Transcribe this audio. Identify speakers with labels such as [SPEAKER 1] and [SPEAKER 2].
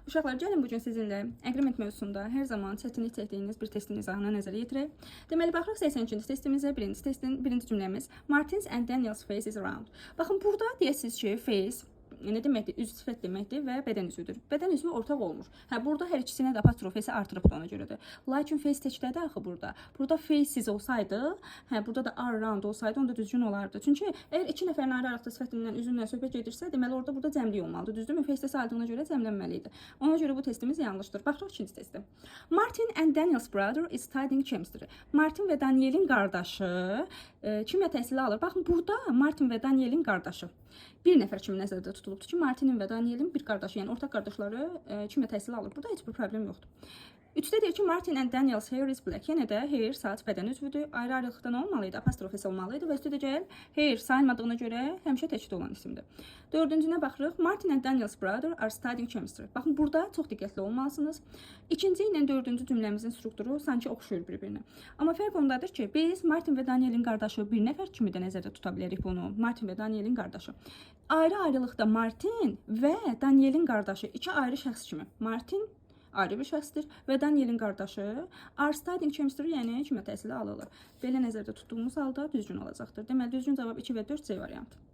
[SPEAKER 1] Uşaqlar, gəlin bu gün sizinlə agreement mövzusunda hər zaman çətinlik çəkdiyiniz bir testin izahına nəzər yetirək. Deməli, baxırıq 82-ci testimizə, birinci testin birinci cümləmiz "Martin's and Daniel's face is round." Baxın, burada deyəsiniz ki, face nə deməkdir? Üz sifət deməkdir və bədən üzvüdür. Bədən üzvü ortaq olmur. Hə, burada hər ikisinə də apostrof s artırıbdır, ona görə də. Lakin face təkdədir axı burada. Burada faces olsaydı, hə, burada da are round olsaydı, onda düzgün olardı. Çünki əgər iki nəfərin ayrı-ayrılıqda sifətindən, üzündən söhbət gedirsə, deməli orada burada cəmlik olmalıdır. Düzdürmü? Face-də sayıldığına görə cəmlənməli idi. Ona görə bu testimiz yanlışdır. Baxırıq ikinci testə. Martin and Daniel's brother is studying chemistry. Martin və Danielin qardaşı kimya təhsili alır. Baxın, burada Martin və Danielin qardaşı bir nəfər kimi nəzərdə tutulubdur ki, Martinin və Danielin bir qardaşı, yəni ortaq qardaşları kimya təhsili alır. Burada heç bir problem yoxdur. Üçdə deyir ki, Martin and Daniel's hair is black. Yenə də hair saç, bədən üzvüdür. Ayrı-ayrılıqda nə olmalı idi? Apostrof s olmalı idi və üstə də gəl hair sayılmadığına görə həmişə təkdə olan isimdir. Dördüncünə baxırıq. Martin and Daniel's brother are studying chemistry. Baxın, burada çox diqqətli olmalısınız. İkinci ilə dördüncü cümləmizin strukturu sanki oxşuyur bir-birinə. Amma fərq ondadır ki, biz Martin və Danielin qardaşı bir nəfər kimi də nəzərdə tuta bilərik bunu. Martin və Danielin qardaşı. Ayrı-ayrılıqda Martin və Danielin qardaşı iki ayrı şəxs kimi. Martin ayrı bir şəxsdir və Danielin qardaşı are studying chemistry, yəni kimya təhsili alırlar. Belə nəzərdə tutduğumuz halda düzgün olacaqdır. Deməli, düzgün cavab 2 və 4, C variantı.